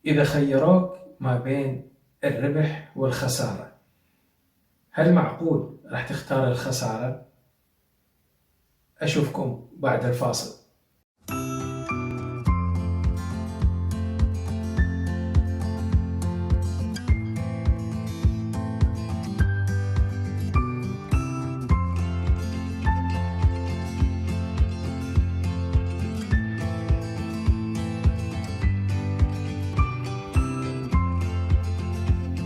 إذا خيروك ما بين الربح والخسارة، هل معقول راح تختار الخسارة؟ أشوفكم بعد الفاصل.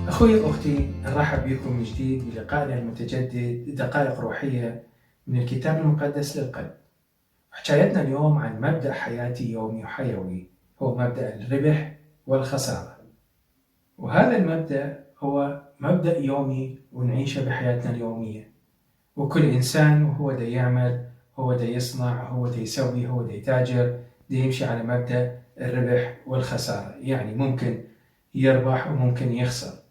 أخوي وأختي، نرحب بكم من جديد بلقائنا المتجدد دقائق روحية من الكتاب المقدس للقلب. حكايتنا اليوم عن مبدأ حياتي يومي وحيوي، هو مبدأ الربح والخسارة. وهذا المبدأ هو مبدأ يومي ونعيشه بحياتنا اليومية، وكل إنسان وهو دا يعمل، هو دا يصنع، هو دا يسوي، هو دا يتاجر، دا يمشي على مبدأ الربح والخسارة. يعني ممكن يربح وممكن يخسر،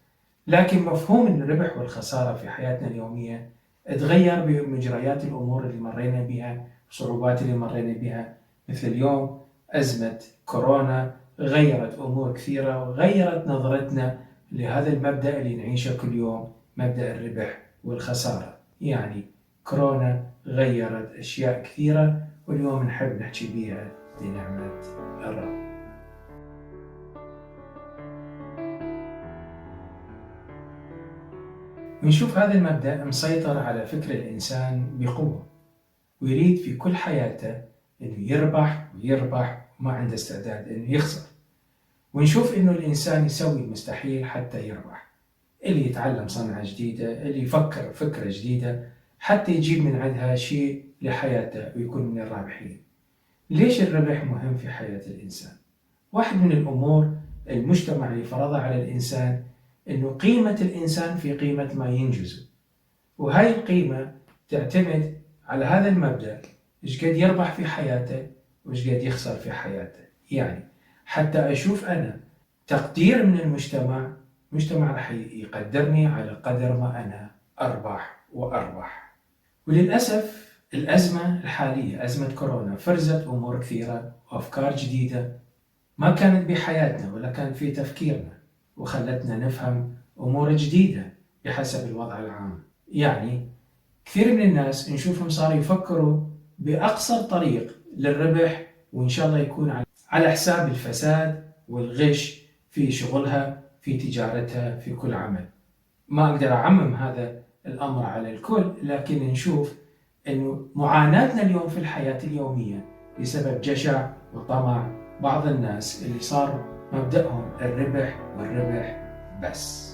لكن مفهوم الربح والخسارة في حياتنا اليومية تغير بمجريات الأمور اللي مرينا بها، الصعوبات اللي مرينا بها. مثل اليوم أزمة كورونا غيرت أمور كثيرة وغيرت نظرتنا لهذا المبدأ اللي نعيشه كل يوم، مبدأ الربح والخسارة. يعني كورونا غيرت أشياء كثيرة، واليوم نحب نحكي بيها بنعمة الرب. ونشوف هذا المبدأ مسيطر على فكر الإنسان بقوة، ويريد في كل حياته أنه يربح ويربح وما عنده استعداد أنه يخسر. ونشوف أنه الإنسان يسوي المستحيل حتى يربح، اللي يتعلم صنعة جديدة، اللي يفكر فكرة جديدة حتى يجيب من عندها شيء لحياته ويكون من الرابحين. ليش الربح مهم في حياة الإنسان؟ واحد من الأمور المجتمع اللي فرضها على الإنسان أنه قيمة الإنسان في قيمة ما ينجزه، وهاي القيمة تعتمد على هذا المبدأ، إيش قد يربح في حياته وإيش قد يخسر في حياته. يعني حتى أشوف أنا تقدير من المجتمع راح يقدرني على قدر ما أنا أربح وأربح. وللأسف الأزمة الحالية، أزمة كورونا، فرزت أمور كثيرة وأفكار جديدة ما كانت بحياتنا ولا كانت في تفكيرنا، وخلتنا نفهم أمور جديدة بحسب الوضع العام. يعني كثير من الناس نشوفهم صاروا يفكروا بأقصر طريق للربح، وإن شاء الله يكون على حساب الفساد والغش في شغلها، في تجارتها، في كل عمل. ما أقدر أعمم هذا الأمر على الكل، لكن نشوف أنه معاناتنا اليوم في الحياة اليومية بسبب جشع وطمع بعض الناس اللي صار مبدأهم الربح والربح بس.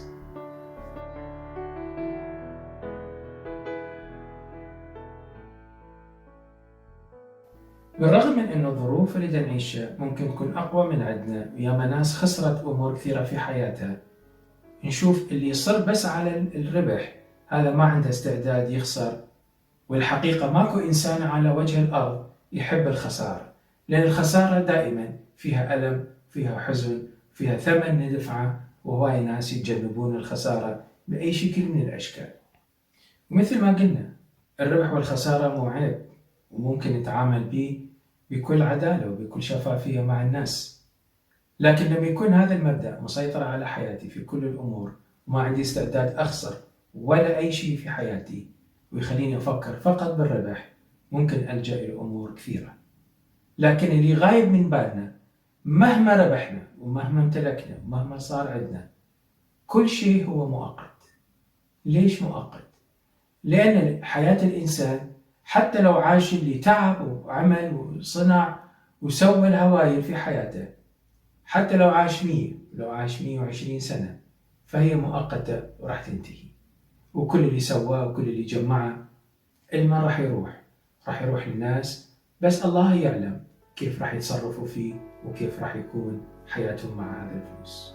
بالرغم من أن الظروف اللي نعيشها ممكن تكون أقوى من عندنا، وياما ناس خسرت أمور كثيرة في حياتها، نشوف اللي يصر بس على الربح هذا ما عنده استعداد يخسر. والحقيقة ماكو إنسان على وجه الأرض يحب الخسارة، لأن الخسارة دائما فيها ألم، فيها حزن، فيها ثمن ندفعه، وهواي ناس يتجنبون الخسارة بأي شكل من الأشكال. ومثل ما قلنا الربح والخسارة مو عيب، وممكن نتعامل به بكل عدالة وبكل شفافية مع الناس. لكن لما يكون هذا المبدأ مسيطر على حياتي في كل الأمور، وما عندي استعداد أخسر ولا أي شيء في حياتي، ويخليني أفكر فقط بالربح، ممكن ألجأ إلى أمور كثيرة. لكن اللي غايب من بالنا، مهما ربحنا ومهما امتلكنا ومهما صار عندنا، كل شيء هو مؤقت. ليش مؤقت؟ لأن حياة الإنسان حتى لو عاش اللي تعب وعمل وصنع وسوى الهوايل في حياته، حتى لو عاش 100 لو عاش 120 سنة، فهي مؤقتة وراح تنتهي. وكل اللي سواه وكل اللي جمعه الماء راح يروح للناس، بس الله يعلم كيف راح يتصرفوا فيه وكيف راح يكون حياتهم مع هذا الفلوس.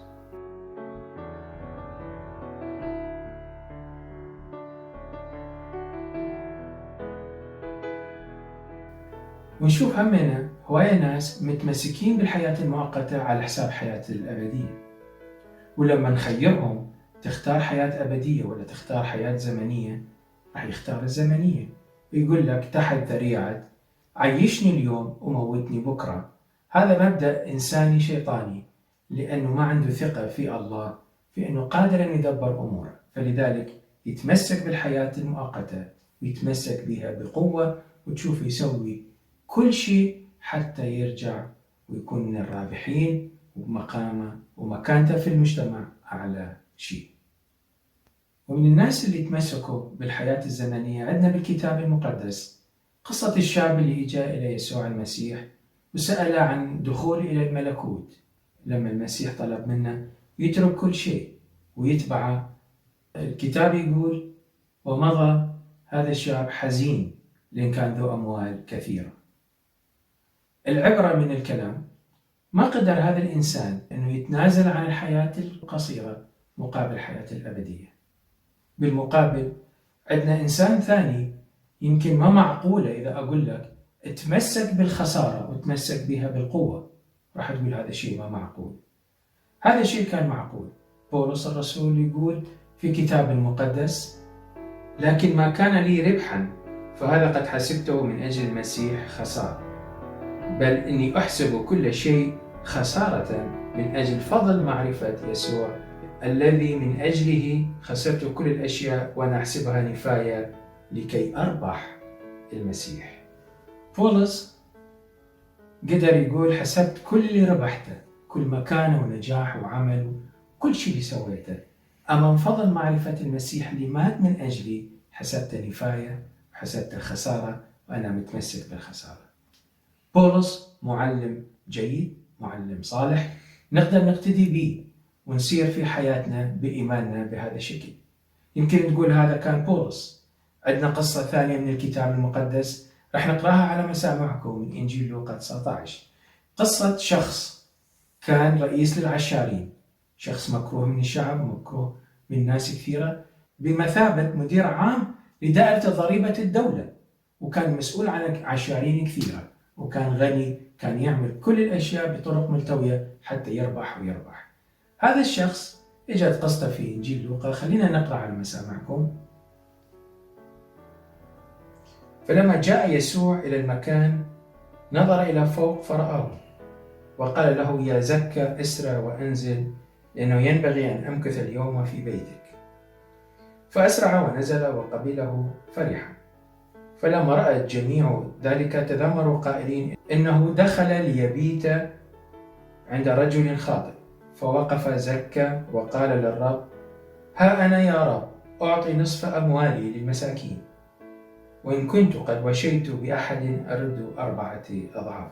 ونشوف همنا هواية ناس متمسكين بالحياة المؤقتة على حساب حياة الأبدية. ولما نخيرهم تختار حياة أبدية ولا تختار حياة زمنية، راح يختار الزمنية، ويقول لك تحت ذريعة عيشني اليوم وموتني بكرة. هذا مبدأ إنساني شيطاني، لأنه ما عنده ثقة في الله في أنه قادر أن يدبر أموره، فلذلك يتمسك بالحياة المؤقتة ويتمسك بها بقوة، وتشوف يسوي كل شيء حتى يرجع ويكون من الرابحين، ومقامه ومكانته في المجتمع أعلى شيء. ومن الناس اللي تمسكوا بالحياة الزمنية عندنا بالكتاب المقدس قصة الشاب اللي جاء إلى يسوع المسيح وسأله عن دخول إلى الملكوت، لما المسيح طلب منه يترك كل شيء ويتبعه. الكتاب يقول ومضى هذا الشاب حزين لأن كان ذو أموال كثيرة. العبرة من الكلام ما قدر هذا الإنسان أنه يتنازل عن الحياة القصيرة مقابل الحياة الأبدية. بالمقابل عندنا إنسان ثاني يمكن ما معقولة إذا أقول لك اتمسك بالخسارة وتمسك بها بالقوة، راح تقول هذا الشيء ما معقول. هذا الشيء كان معقول. بولس الرسول يقول في كتاب المقدس لكن ما كان لي ربحا فهذا قد حسبته من أجل المسيح خسارة، بل إني أحسب كل شيء خسارة من أجل فضل معرفة يسوع الذي من أجله خسرت كل الأشياء وأنا أحسبها نفاية لكي أربح المسيح. بولس قدر يقول حسبت كل اللي ربحته، كل مكانه ونجاح وعمل كل شيء اللي سويته أمام فضل معرفة المسيح اللي مات من أجلي، حسبت نفاية وحسبت الخسارة وأنا متمسك بالخسارة. بولس معلم جيد، معلم صالح، نقدر نقتدي به ونسير في حياتنا بإيماننا بهذا الشكل. يمكن تقول هذا كان بولس. عندنا قصة ثانية من الكتاب المقدس رح نقراها على مسامعكم من إنجيل لوقا 19. قصة شخص كان رئيس للعشارين، شخص مكروه من الشعب، مكروه من ناس كثيرة، بمثابة مدير عام لدائرة ضريبة الدولة، وكان مسؤول عن عشارين كثيرة، وكان غني، كان يعمل كل الأشياء بطرق ملتوية حتى يربح ويربح. هذا الشخص اجت قصته في إنجيل لوقا، خلينا نقرأ على مسامعكم. فلما جاء يسوع إلى المكان نظر إلى فوق فرآه وقال له يا زكا اسرع وأنزل، لأنه ينبغي أن أمكث اليوم في بيتك. فأسرع ونزل وقبله فرحا. فلما رأى الجميع ذلك تذمروا قائلين إنه دخل ليبيت عند رجل خاطئ. فوقف زكا وقال للرب ها أنا يا رب أعطي نصف أموالي للمساكين، وإن كنت قد وشيت بأحد أرد 4 أضعاف.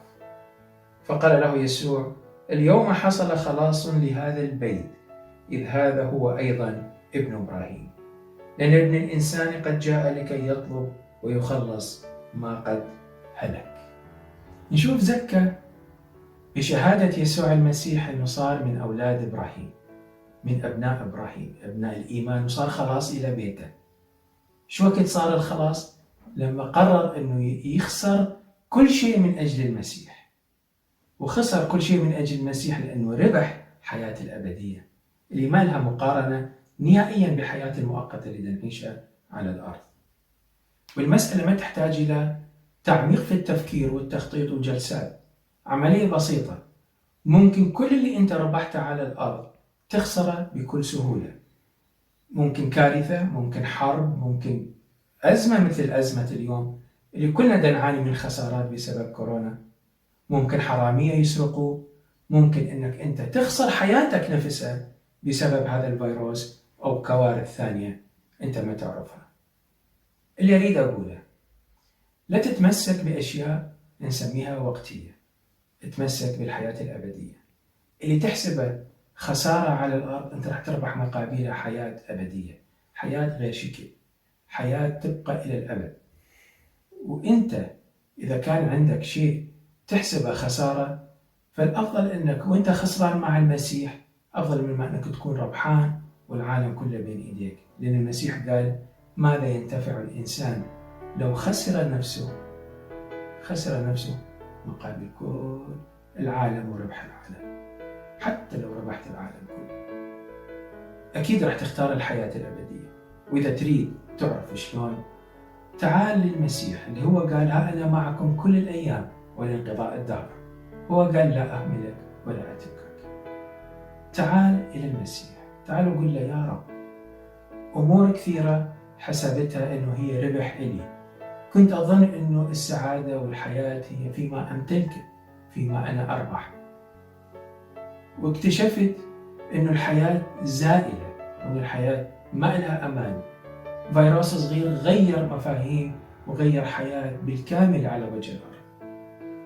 فقال له يسوع اليوم حصل خلاص لهذا البيت، إذ هذا هو أيضا ابن إبراهيم، لأن ابن الإنسان قد جاء لكي يطلب ويخلص ما قد هلك. نشوف زكا بشهادة يسوع المسيح أنه صار من أولاد إبراهيم، من أبناء إبراهيم، أبناء الإيمان، وصار خلاص إلى بيته. شو وقت صار الخلاص؟ لما قرر أنه يخسر كل شيء من أجل المسيح، وخسر كل شيء من أجل المسيح لأنه ربح حياة الأبدية اللي ما لها مقارنة نهائيا بحياة المؤقتة اللي نعيشها على الأرض. والمسألة ما تحتاج إلى تعميق في التفكير والتخطيط وجلسات، عملية بسيطة. ممكن كل اللي أنت ربحته على الأرض تخسره بكل سهولة. ممكن كارثة، ممكن حرب، ممكن أزمة مثل أزمة اليوم اللي كلنا نعاني من خسارات بسبب كورونا. ممكن حرامية يسرقوا، ممكن أنك أنت تخسر حياتك نفسها بسبب هذا الفيروس أو كوارث ثانية أنت ما تعرفها. اللي أريد أقوله لا تتمسك بأشياء نسميها وقتية، تتمسك بالحياة الأبدية اللي تحسبه خسارة على الأرض، أنت راح تربح مقابلها حياة أبدية، حياة غير شكل، حياة تبقى إلى الأبد. وأنت إذا كان عندك شيء تحسبه خسارة، فالأفضل أنك وأنت خسران مع المسيح أفضل مما أنك تكون ربحان والعالم كله بين إيديك. لأن المسيح قال ماذا ينتفع الإنسان لو خسر نفسه مقابل كل العالم وربح العالم. حتى لو ربحت العالم كله أكيد راح تختار الحياة الأبدية. وإذا تريد تعرف شلون، تعال للمسيح اللي هو قال ها أنا معكم كل الأيام ولانقضاء الدهر. هو قال لا أهملك ولا أتركك. تعال إلى المسيح، تعال وقول له يا رب أمور كثيرة حسبتها أنه هي ربح إلي، كنت أظن أنه السعادة والحياة هي فيما أمتلكه، فيما أنا أربح، واكتشفت أنه الحياة زائلة، وأن الحياة ما لها أمان. فيروس صغير غير مفاهيم وغير حياة بالكامل على وجه الأرض.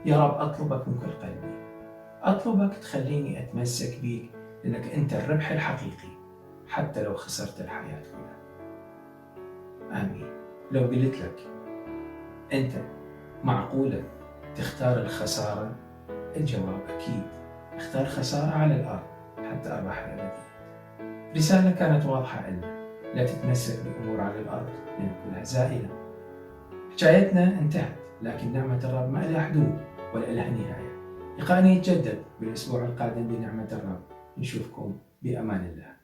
يا رب أطلبك من كل قلبي، أطلبك تخليني أتمسك بيك، لأنك أنت الربح الحقيقي حتى لو خسرت الحياة كلها. آمين. لو قلت لك أنت معقولة تختار الخسارة؟ الجواب أكيد اختار خسارة على الأرض حتى أربح الأبدية. رسالة كانت واضحة لنا، لا تتمسك بأمور على الأرض لأن كلها زائلة. حكايتنا انتهت، لكن نعمة الرب ما لها حدود ولا لها نهاية. لقاءنا يتجدد بالأسبوع القادم بنعمة الرب. نشوفكم بأمان الله.